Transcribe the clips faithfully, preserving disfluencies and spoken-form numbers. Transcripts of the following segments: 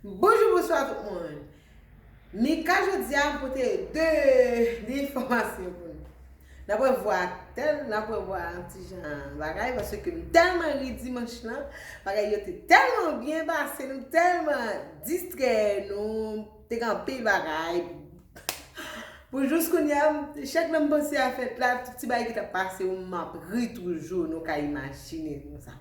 Bonjou, bonswa tout moun. Mika jodi a pote de, de enfòmasyon pou nou. N ap wè vwa tèl, n ap wè vwa yon ti jan bagay, paske m tèlman ri dimanch lan, bagay yo te tèlman byen pase, nou tèlman distrè, nou te gen anpil bagay. Pou jous kounye a, chak lè m panse a fèt la, tout ti bagay ki t ap pase yo, m ap ri toujou, nou ka imajine konsa.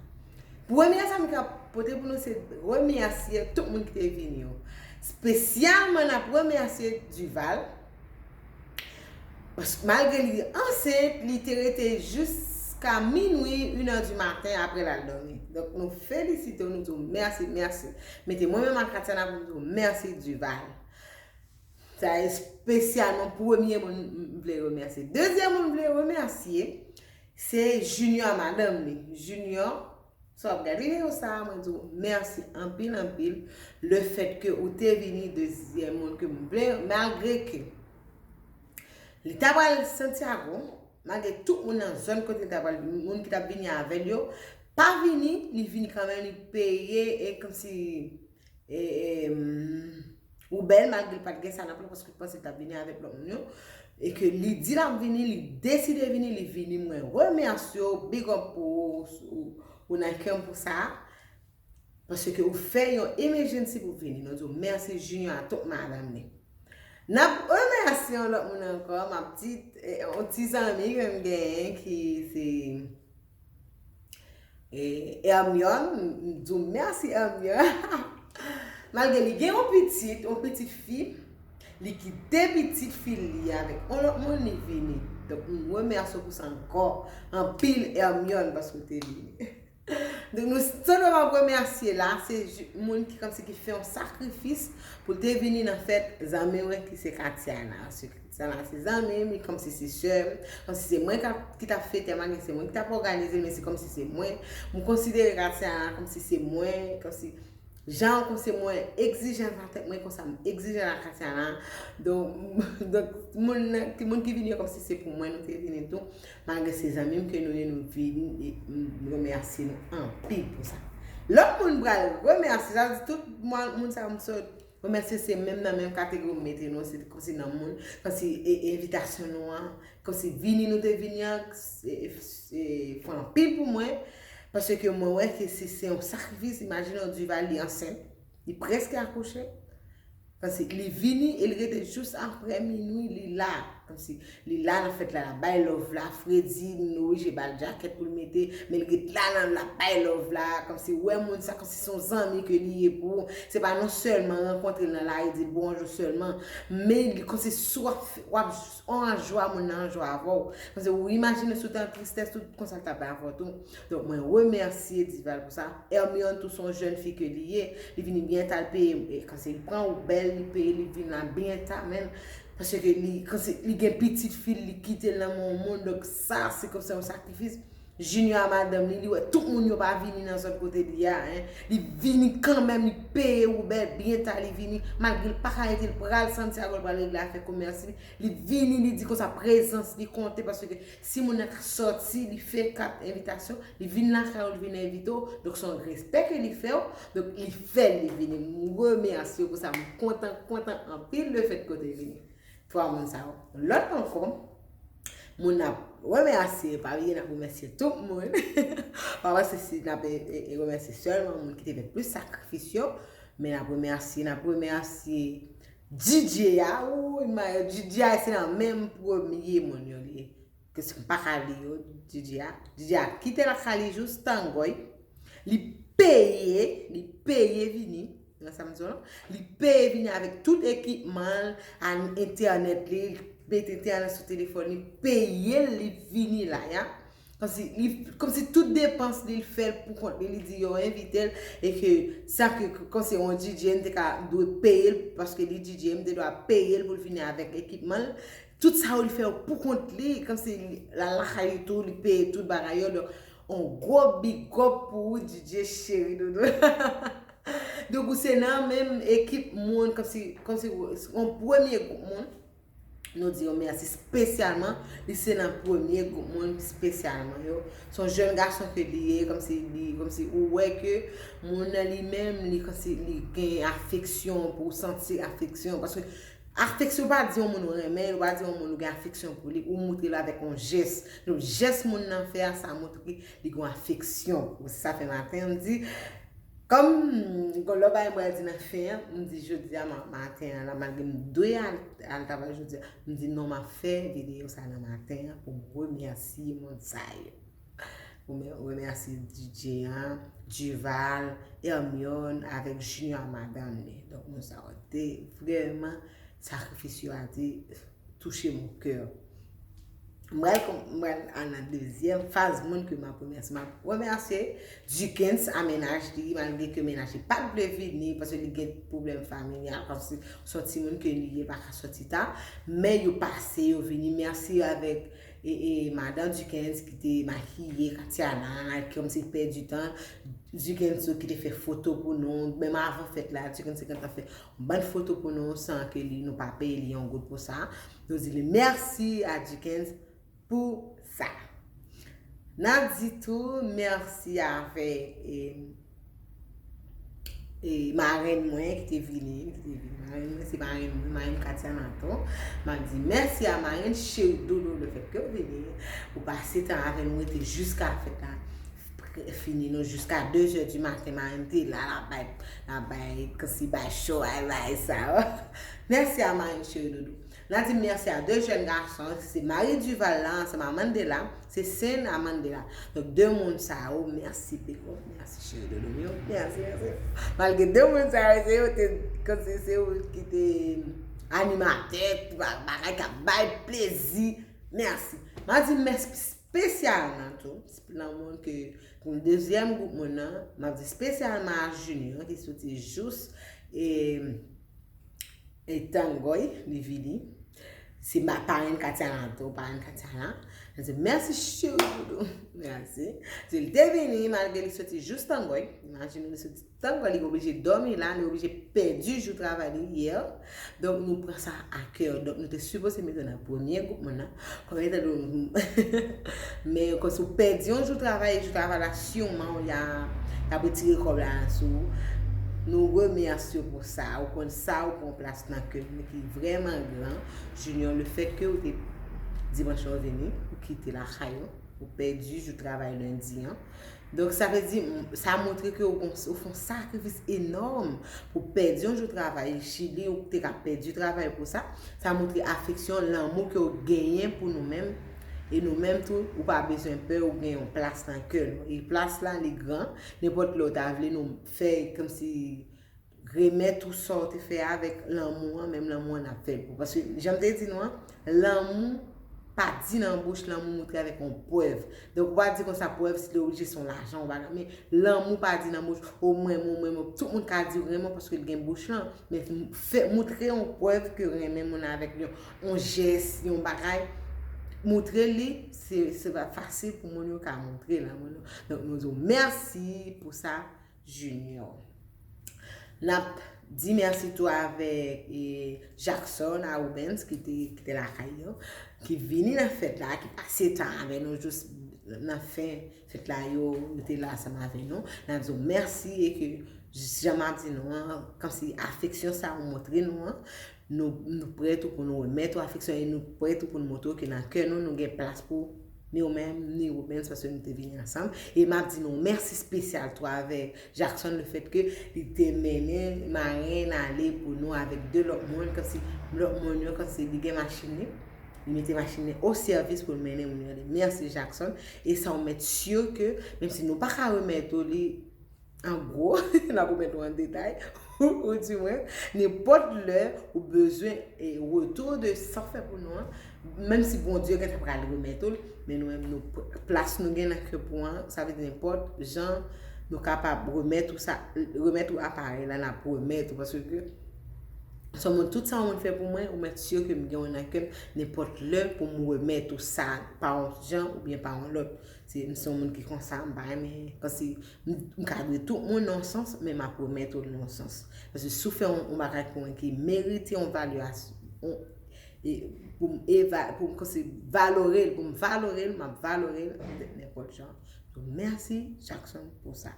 Premye sa m ka pote pou nou se remèsye tout moun ki te vini yo. Espesyalman n ap remèsye Duval. Paske malgre li ansent, li te rete jiska minwi, inè di maten apre l al dòmi. Donk nou felisite w, nou di w mèsi, mèsi. Mete mwen menm ak Katiana pou nou di w mèsi Duval. Sa espesyalman premye moun m vle remèsye. Dezyèm moun m vle remèsye, se Junior madanm li. Junior, sa w ap gade videyo sa a, mwen di w mèsi anpil, anpil. Le fèt ke ou te vini, dezyèm moun ke m vle, malgre ke li ta pral Santiago, malgre tout moun nan zòn kote li ta pral, moun ki t ap vini avè l yo, pa vini, li vini kanmenm, li peye, e kòmsi e, e, mm, Uber, malgre l pa t gen sa nan plan, paske l panse l t ap vini avèk lòt moun yo, e ke li di l ap vini, li deside vini, li vini, mwen remèsye w, big up pou ou, ou, ou nan kè m pou sa, paske ou fè yon emergency pou vini, nou di w mèsi Junior a tout madanm li. N ap remèsye yon lòt moun ankò, m ap di, e, yon ti zanmi ke m genyen ki se E, Hermione, m di w mèsi Hermione. Malgre li gen yon pitit, yon pitit fi, li kite pitit fi li avèk yon lòt moun, li vini. Donk, m remèsye w pou sa ankò. Anpil Hermione paske w te vini. Donk, nou, sa nou ap remèsye la, se moun ki kòmsi ki fè yon sakrifis pou l te vini nan fèt zanmi mwen ki se Katiana. Sa la se zanmi m, li kòmsi se sè m, kòmsi se mwen k ap, ki t ap fete a, malgre se mwen ki t ap òganize l, men se kòmsi se mwen. M konsidere Katiana kòmsi se mwen, kòmsi jan kòmsi mwen egzijan nan tèt mwen, konsa m egzijan nan Katiana. Donk, donk moun nan, ki moun ki vini yo kòmsi se pou mwen nou te vini tou. Malgre se zanmi m ke nou ye, nou vini, e m remèsye nou anpil pou sa. Lòt moun m pral remèsye, sa vle di tout moun, moun sa yo m sot remèsye se menm nan menm kategori m mete nou, se kòmsi nan moun, kòmsi e, envitasyon nou an, kòmsi vini nou te vini an, se, se fè anpil pou mwen, paske mwen wè ke se, se yon sakrifis, imajine w Duval li ansent, li prèske akouche, kòmsi li vini e li rete jous apre minwi, li la, kòmsi Li la nan fèt la, l ap bay love la, Freddy, nou oblije ba l djakèt pou l mete, men l ret la nan, l ap bay love la, kòmsi wè moun sa, kòmsi se yon zanmi ke li ye pou ou. Se pa non sèlman rankontre l nan lari, di l bonjou sèlman, men li kòmsi si w ap, w ap an jwa, moun nan an jwa avè w. Kòmsi ou imajine si w te an tristès, tout konsa l t ap bay avè w tou. Donk, mwen remèsye Duval pou sa. Hermione tou se yon jèn fi ke li ye. Li vini byen ta, l peye, e, kòmsi li pran Uber, li peye, li vin la byen ta, menm. Paske li, kòmsi li gen pitit fi l, li kite l nan men yon moun. Donk, sa, se kòmsi yon sakrifis. Junior a madanm li, li wè tout moun yo pa vini nan zòn kote li a, en. Li vini kanmenm, li peye Uber, byen ta, li vini. Malgre l pa ka rete, l pral Santiago, l pral regle afè komès li. Li vini, li di konsa prezans li konte, paske si moun nan ka sòti, li fè kat envitasyon, li vin lakay ou, li vin envite w. Donk, se yon respè ke li fè w. Donk, li fè l, li vini. M remèsye w pou sa. M kontan, kontan anpil lefèt ke w te vini. Twa moun sa yo. Lòt ankò, moun n ap remèsye, pa bliye n ap remèsye tout moun. Pa panse si n ap e, e, e remèsye sèlman moun ki te fè plis sakrifis yo, men n ap remèsye, n ap remèsye D J a, wi, Mayo, D J a se nan menm premye moun yo li ye. Ke si m pa ka li yo, D J a. D J a kite lakay li jous Tangoy. Li peye, li peye vini. Nan sa m di w lan. Li peye vini avèk tout ekipman l, entènèt li, li mete entènèt sou telefòn li, peye l, li vini la, ya. Kòmsi, li, kòmsi tout depans li, li fè l pou kont li, li di yo envite l, e ke sa ke, kòmsi yon D J, m te ka dwe peye l, paske li D J, m te dwa peye l pou l vini avèk ekipman l. Tout sa yo, li fè yo pou kont li, kòmsi li, l al lakay li tou, li peye tout bagay yo. Donk, yon gwo big up pou ou, D J cheri doudou. Donk, ou se nan menm ekip moun, kòmsi, kòmsi, yon premye gwoup moun. Nou di yon mèsi espesyalman. Li se nan premye gwoup moun espesyalman yo. Se yon jèn gason ke li ye, kòmsi li, kòmsi ou wè ke moun nan li menm, li kòmsi li gen afeksyon, pou ou santi afeksyon. Paske afeksyon pa di yon moun ou renmen, ou pa di yon moun ou gen afeksyon pou li, ou montre l avèk yon jès. Donk, jès moun nan fè a, sa montre li gen afeksyon. Ou sa fè maten, m di, kòm gon lòt bagay m pral di nan fen an, m di jodi a ma- maten an la, malgre m dwe al, al travay jodi a, m di non, m ap fè videyo sa nan maten an pou m remèsye moun sa yo. Pou m remèsye D J an, Duval, Hermione avèk Junior madanm li. Donk, moun sa yo te vrèman, sakrifis yo a te touche mon kè. M pral kon- m pral al nan dezyèm faz moun ke m ap remèsye. M ap remèsye Dickens a mennaj li, malgre ke mennaj li pa t vle vini, paske li gen pwoblèm familyal, paske se yon timoun ke li ye, pa ka sòti ta, men yo pase, yo vini. Mèsi avèk e, e, madan Dickens ki te makiye Katiana, ki kòmsi pèdi tan. Dickens ki te fè foto pou nou, menm avan fèt la, Dickens te gentan fè yon bann foto pou nou, san ke li, nou pa peye li yon goud pou sa. Nou di li mèsi a Dickens pou sa. N a di tou mèsi avèk e, e, marenn mwen ki te vini, ki te vini. Marenn mwen, se marenn mwen, marenn Katiana tou. M ap di mèsi a marenn cheri doudou, le fèt ke w vini, ou pase tan avè nou, rete jiska fèt la fini, nou jiska de zè di maten, marenn te la, l ap bay, l ap bay, kòmsi bay cho, bay, bay sa. Mèsi a marenn cheri doudou. N a di mèsi a de jèn gason, se mari Duval la, ansanm a Mandela, se sen a Mandela. Donk, de moun sa yo, mèsi Beko, mèsi cheri doudou m yo, mèsi, mèsi. Malgre de moun sa yo, se yo te, kòmsi se yo ki te animatè, bagay k ap bay plezi, mèsi. M a di mèsi espesyalman tou, nan moun ke, pou dezyèm gwoup moun nan, m ap di espesyalman a Junior, ki soti jous, e, e Tangoy, li vini. Se ma- parenn Katiana tou, parenn Katiana. Mwen di, mèsi cheri doudou. Mèsi. Se li te vini, malgre li soti jous Tangoy. Imajine li soti Tangoy, li oblije dòmi la, li oblije pèdi jou travay li yè. Donk, nou pran sa a kè. Donk, nou te sipoze mete nan premye gwoup moun nan. Kòm etan donn, men kòmsi w pèdi yon jou travay, jou travay la, siman, y a, y ap retire kòb la sou ou. Nou remèsye w pou sa. Ou konn sa, ou pran plas nan kè nou ki vrèman gran. Junior, le fèt ke ou te dimanch lan w vini, ou kite lakay ou, ou pèdi jou travay lendi an. Donk, sa vle di, m- sa montre ke ou gon- ou fè yon sakrifis enòm pou pèdi yon jou travay. Chili, ou te ka pèdi travay pou sa. Sa montre afeksyon, lanmou ke w genyen pou nou menm. E nou menm tou, ou pa bezwen pè, ou gen yon plas nan kè nou. E plas la, li gran. Nenpòt lè w ta vle nou fè kòmsi remèt ou sa w te fè avèk lanmou an, menm lanmou an n ap fè l pou. Paske, jan m te di nou an, lanmou pa di nan bouch, lanmou montre avèk yon prèv. Donk, ou pa di konsa prèv, si te oblije se yon lajan, ou pa, men lanmou pa di nan bouch, o mwen, mwen, mwen, mwen. Tout moun ka di renmen w paske l gen bouch lan, men fè, montre yon prèv ke renmen moun avèk yon, yon jès, yon bagay. Montre li, se, se pa fasil pou moun yo ka montre lanmou nou. Donk, nou di w mèsi pou sa. Junior. N ap di mèsi tou avèk e, Jackson a Rubens ki te, ki te lakay yo, ki vini nan fèt la, ki pase tan avè nou jous nan fen fèt la yo, yo te la ansanm avè nou. N ap di w mèsi e ke, jan m ap di nou an, kòmsi afeksyon sa ou montre nou an, nou, nou prè tou pou nou remèt ou afeksyon e nou prè tou pou nou montre w ke nan kè nou, nou gen plas pou ni ou menm, ni Rubens, paske nou te vini ansanm. E m ap di nou mèsi espesyal tou avèk Jackson, le fèt ke li te mennen marenn ale pou nou avèk de lòt moun, kòmsi lòt moun yo, kòmsi li gen machin li, li mete machin li o sèvis pou l mennen moun yo ale. Mèsi Jackson. E sa w mèt si ke, menm si nou pa ka remèt ou li, an gwo, n ap remèt ou an detay, ou di mwen, nenpòt lè ou bezwen e, retou de sa w fè pou nou an, menm si Bondye gentan pral remèt ou l, men nou menm, nou, plas nou gen nan kè pou an, sa vle di nenpòt jan nou kapab remèt ou sa, remèt ou aparèy la, n ap remèt ou, paske se yon moun, tout sa yon moun fè pou mwen, ou mèt si ke m gen w nan kè m, nenpòt lè pou m remèt ou sa, pa yon jan oubyen pa yon lòt. Se, m se yon moun ki konsa, m pa renmen, kòmsi, m, m ka dwe tout moun nan yon sans, men m ap remèt ou l nan yon sans. Paske si w fè yon, yon bagay pou mwen ki merite yon valyasyon, yon, e, pou m eva, pou m konsi valore l, pou m valore l, m ap valore l nenpòt jan. Donk, mèsi, Jackson, pou sa.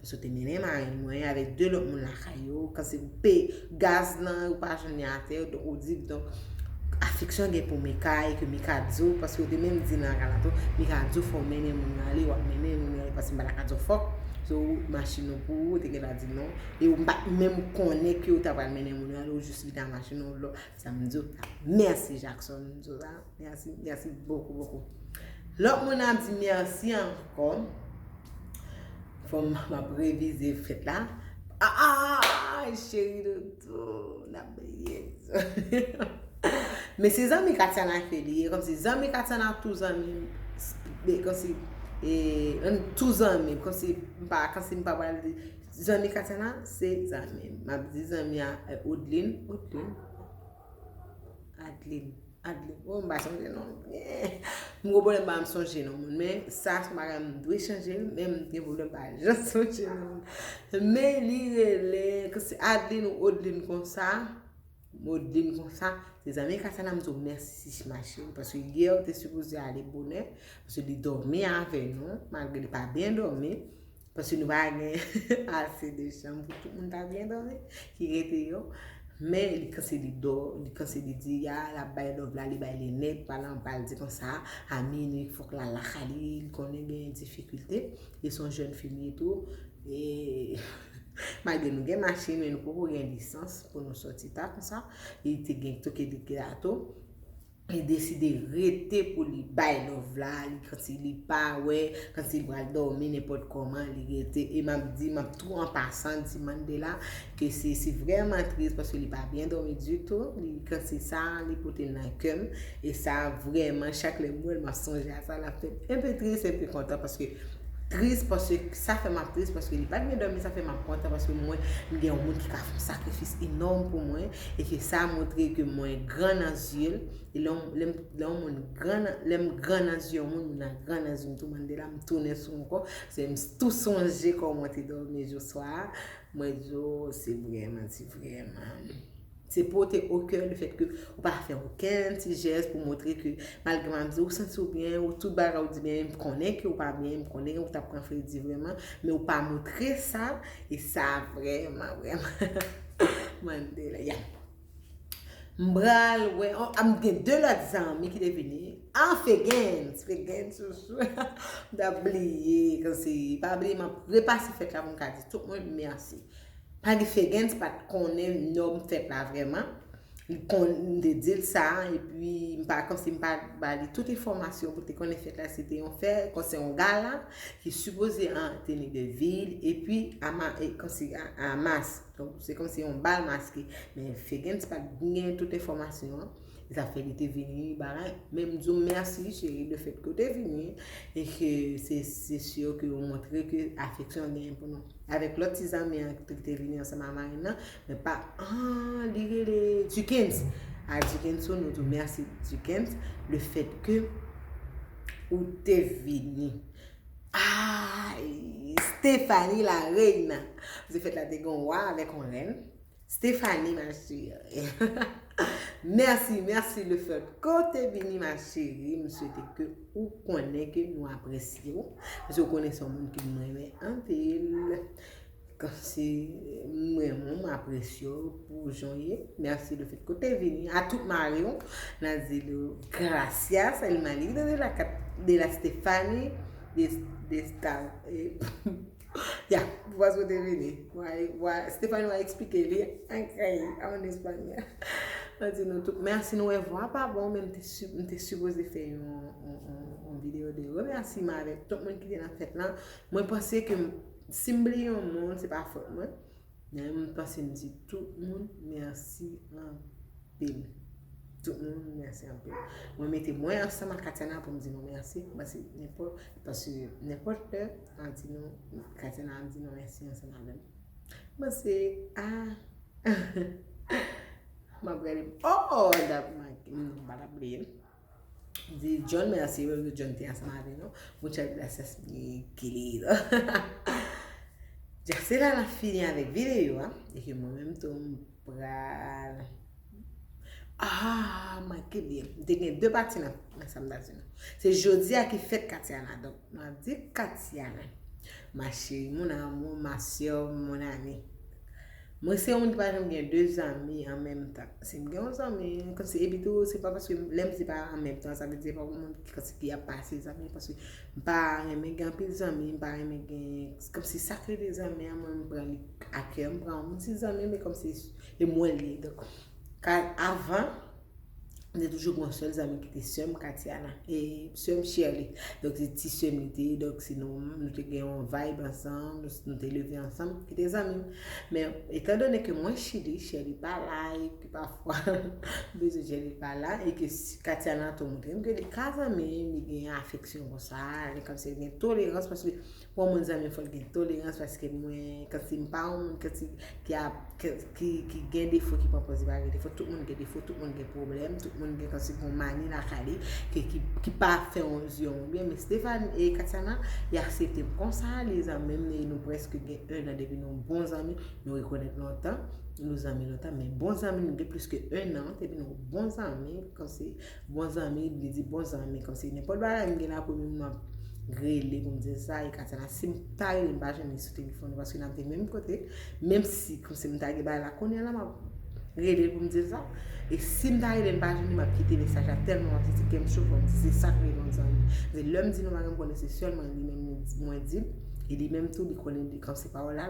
Paske w te mennen marenn mwen avèk de lòt moun lakay yo, kansi w peye gaz lan, ou pa jwenn li atè, donk ou di, donk, afeksyon gen pou Mika, e ke Mika di w, paske w te menm di nan kay la tou, Mika di w fò w mennen moun yo ale, w ap mennen moun yo ale, paske m pa ta ka di w fòk, so, machin nan pou ou, ou te gentan di non, e w pa menm konnen ke w ta pral mennen moun yo ale, ou jis vin ak machin nan, lò, sa m di w, mèsi, Jackson, m di w sa. Mèsi, mèsi bokou, bokou. Lòt moun ap di mèsi ankò. Fò m ap revize fèt la. Ah, ah, cheri doudou, n ap bliye. Men se zanmi Katiana ke li ye, kòmsi zanmi Katiana tou zanmi m, kòmsi, e, tou zanmi m, kòmsi m pa, kòmsi m pa pral di, zanmi Katiana, se zanmi m. M ap di zanmi a, e, Odlin, Odlin, Adlin. Adlin. Oh, m pa sonje non l byen. M gen pwoblèm pa m sonje non moun. Men sa se yon bagay m dwe chanje l, men m gen pwoblèm pa jan sonje non moun. Men li rele, ke se Adlin ou Odlin konsa. Odlin konsa. Se zanmi Katiana, m di w mèsi, ma chérie, paske yè ou te sipoze ale bonè, paske li dòmi avè nou, malgre li pa byen dòmi. Paske nou pa gen ase de chanm pou tout moun ta byen dòmi, ki rete yo. Men li kansi li dò, li kansi li di, ya, l ap bay love la, li bay li nèt, pa lan, pa l di konsa, a minui, fòk l al lakay li, li konnen gen difikilte, e se yon jèn fi li ye tou, e malgre nou gen machin, men nou poko gen lisans pou nou sòti ta konsa, li te gen toke de gato. Li deside rete pou li bay love la, li kansi li pa wè, kansi li pral dòmi nenpòt kòman, li rete, e m ap di, m ap tou an pasan di Mandela ke se, se vrèman tris paske li pa byen dòmi ditou, li kansi sa, li pote nan kè m, e sa vrèman, chak lè m wè l, m ap sonje a sa, l ap fè m enpe tris, enpe kontan paske tris paske, sa fè m ap tris paske li pa t byen dòmi, sa fè m ap kontan paske mwen, m gen yon moun ki ka fè yon sakrifis enòm pou mwen, e ke sa montre ke mwen gran nan zye l, e lè yon, lè m, lè yon moun gran nan, lè m gran nan zye yon moun, moun nan gran nan zye m tou, Mandela, m tounen sou m ankò, se m tou sonje kòman w te dòmi jou swa a, mwen di w, se vrèman, se vrèman. Se pote o kè lefèt ke ou pa fè okenn ti jès pou montre ke malgre m ap di ou santi w byen, ou tout bagay ou di byen, m konnen ke ou pa byen, m konnen ou t ap pran fredi vrèman, men ou pa montre sa, e sa vrèman, vrèman. Mandela, ya. M pral wè, oh, m gen de lòt zanmi ki te vini. Ah, Fegens, Fegens, chouchou. M t ap bliye, kansi, pa bliye, m ap repase fèt la pou m ka di tout moun mèsi. Paske Fegens pa t konnen nòm fèt la vrèman. Li konn, m te di l sa, epi m pa, kòmsi m pa ba li tout enfòmasyon pou l te konnen fèt la, se te yon fèt, kòmsi yon gala ki sipoze an teni de vil, epi a ma-, e, kòmsi a, a mas. Donk, se kòmsi yon bal maske. Men Fegens pa t gen tout enfòmasyon an. E sa fè li te vini, bagay. Men m di w mèsi, cheri, lefèt ke w te vini. E ke se, se si ke w montre ke afeksyon w genyen pou nou. Avèk lòt ti zanmi an ki te vini ansanm a marenn nan, men pa, ah, li rele Dukens. A Dukens, nou di w mèsi, Dukens, lefèt ke ou te vini. Ay, Stephanie la Reina. Paske fèt la te gen yon wa avèk yon rèn. Stephanie, ma chérie. Mèsi, mèsi lefèt ke w te vini, ma chérie. M swete ke ou konnen ke nou apresye w. Paske w konnen se yon moun ke mwen renmen anpil. Kòmsi m renmen w, m apresye w pou jan w ye. Mèsi lefèt ke w te vini. A tout mari w, n a di l gracias, el marido de la, de la Stephanie, de, de esta, eh, Ya, pou paske w te vini. Wa, wa, Stephanie va eksplike li an kreyòl, an espanyòl. Mwen di nou tout mèsi, nou wè vwa pa bon, men m te, si, m te sipoze fè yon, yon, yon, yon videyo de remèsiman avèk tout moun ki te nan fèt lan. Mwen panse ke m, si m bliye yon moun, se pa fòt mwen. Men m panse m di tout moun mèsi anpil. Tout moun mèsi anpil. Mwen mete mwen ansanm ak Katiana pou m di nou mèsi. Paske nenpòt, paske nenpòt lè, m ap di nou, Katiana ap di nou mèsi ansanm avè m. Mwen se, ah, m ap gade, oh, oh, dat manke, m pa t ap bliye. Di John mèsi, paske John te ansanm avè nou. Muchas gracias, mi querido. Ya, se la n ap fini avèk videyo a. E ke mwen menm tou, m pral. Ah, manke byen. M te gen de pati nan, nan sa m ta di nou. Se jodi a ki fèt Katiana. Donk, m ap di Katiana. Ma chérie, mon amour, ma sœur, mon ami. Mwen se yon moun ki pa janm gen de zanmi an menm tan. Si m gen yon zanmi, kòmsi, epi tou, se pa paske lè m di pa an menm tan, sa vle di se pa yon moun ki, kòmsi, ki ap pase zanmi, paske m pa renmen gen anpil zanmi, m pa renmen gen, kòmsi, sa k rele zanmi an, mwen, m pran li a kè, m pran yon moun se zanmi, men kòmsi e mwen li ye. Donk, ka, avan, m te toujou gen yon sèl zanmi ki te sè m, Katiana, e sè m Shirley. Donk, se ti sè m li te ye, donk, se nou, nou te gen yon vibe ansanm, nou, nou te leve ansanm, ki te zanmi m. Men, etan done ke mwen Chili, Shirley pa la, e ke pafwa, m bezwen Shirley pa la, e ke si, Katiana tou montre m ke li ka zanmi m, li gen afeksyon konsa, li kòmsi li gen tolerans, paske pou yon moun zanmi, fò l gen tolerans, paske mwen, kòmsi m pa yon moun, kòmsi ki ap, ki, ki, ki gen defo, ki pran pòz li pa gen defo. Tout moun gen defo, tout moun gen pwoblèm, tout moun gen, kòmsi, yon mani lakay li, ki, ki, ki pa fè yon zye yon byen. Men Stéphane e Katiana, y aksepte m konsa, li zanmi m, e nou prèske gen en an depi nou bon zanmi, nou rekonèt lontan, nou zanmi lontan, men bon zanmi, nou gen plis ke en an, depi nou bon zanmi, kòmsi, bon zanmi, li di bon zanmi, kòmsi nenpòt bagay m gen la, premye moun m ap rele pou m di l sa, e Katiana, si m ta rele, m pa janm li sou telefòn, paske n ap viv menm kote, menm si, kòmsi m ta gen bagay la, kounye a la, m ap rele l pou m di l sa, e si m ta rele l, m pa janm li, m ap kite mesaj la, tèlman m ap santi kè m cho, fò m di, se sa k rele yon zanmi. Se lè m di nou bagay, m konnen se sèlman li menm mwen di, e li menm tou, li konnen, li, kòmsi pawòl la,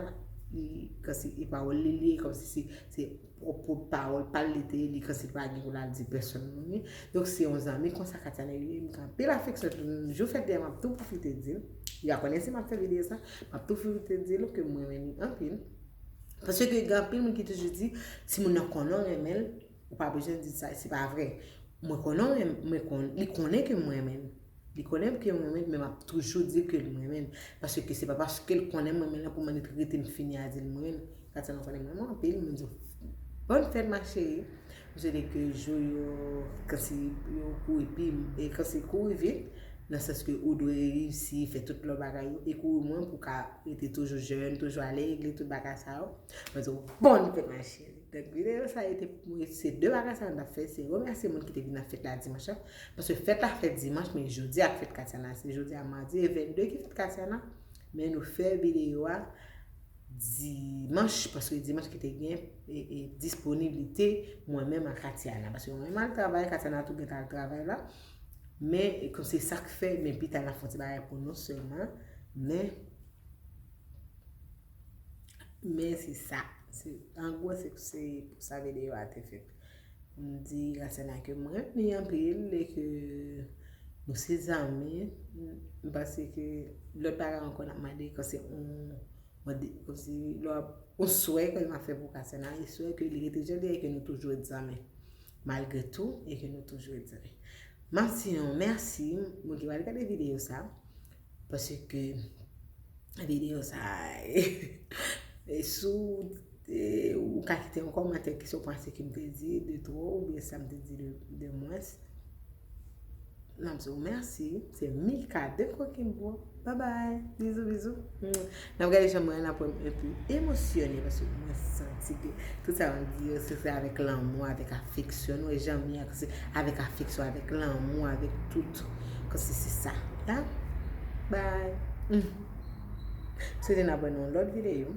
li, kòmsi e pawòl li, li, kòmsi se, se pwòp, pwòp pawòl pa l li te ye, li kòmsi li pa gen pou l al di pèsonn moun li. Donk, se yon zanmi konsa Katiana ye, m gen anpil afeksyon, tou m jou fèt dèyè, m ap tou pwofite di l. Li pa konnen si m ap fè videyo sa, m ap tou pwofite di l ke m renmen li anpil. Paske gen anpil moun ki toujou di, si moun nan konnen w renmen l, ou pa bezwen di sa, se pa vre. Mwen konnen w renmen, mwen kon, li konnen ke m renmen l. Li konnen ke m renmen l, men m ap toujou di ke m renmen l. Paske se pa paske l konnen m renmen l pou mwen li rete m fini a di l m renmen l. Katiana konnen m renmen w anpil, mwen di w, bòn fèt, ma chérie. M swete ke jou yo, kòmsi yo kouri pi, e kòmsi kouri vit, nan sans ke ou dwe reyisi, fè tout lòt bagay yo, e kouri mwen pou ka rete toujou jèn, toujou ale legliz, tout bagay sa yo. Mwen di w, bòn fèt, ma chérie. Donk, videyo sa a te pou mwen, se de bagay sa a n ap fè, se remèsye moun ki te vin nan fèt la dimanch la. Paske fèt la fèt dimanch, men jodi a k fèt Katiana, se jodi a madi, e vennde ki fèt Katiana, men nou fè videyo a dimanch, paske dimanch ki te gen, e, e, disponiblite mwen menm ak Katiana. Paske mwen menm al travay, Katiana tou gentan al travay la. Men, e, kòm se sa k fè, men pita n ap fè yon ti bagay pou nou sèlman. Men, men se sa. Se, an gwo, se, se pou sa videyo a te fèt. M di Katiana ke m renmen li anpil e ke nou se zanmi. M panse ke lòt bagay ankò n ap mande, kòm se yon, mande, kòm se lò, yon swè ke m ap fè pou Katiana, e swè ke li rete jan li ye, ke nou toujou ret zanmi. Malgre tou, e ke nou toujou ret zanmi. M ap di nou mèsi, moun ki pral gade videyo sa, paske videyo sa, e sou, e, ou ka kite yon kòmantè ki sa w panse ke m te di de twò, oubyen sa m te di de, de mwens. N ap di w mèsi. Se Mika de Kokenbo. Bye bye. Bizou, bizou. N ap gade jan mwen, n ap wè m enpe emosyone, paske mwen santi ke tout sa m di yo, se, se avèk lanmou, avèk afeksyon. Nou wè jan Mika, se avèk afeksyon, avèk lanmou, avèk tout. Kòm si se sa. La. Bye. M swete n ap wè nan yon lòt videyo.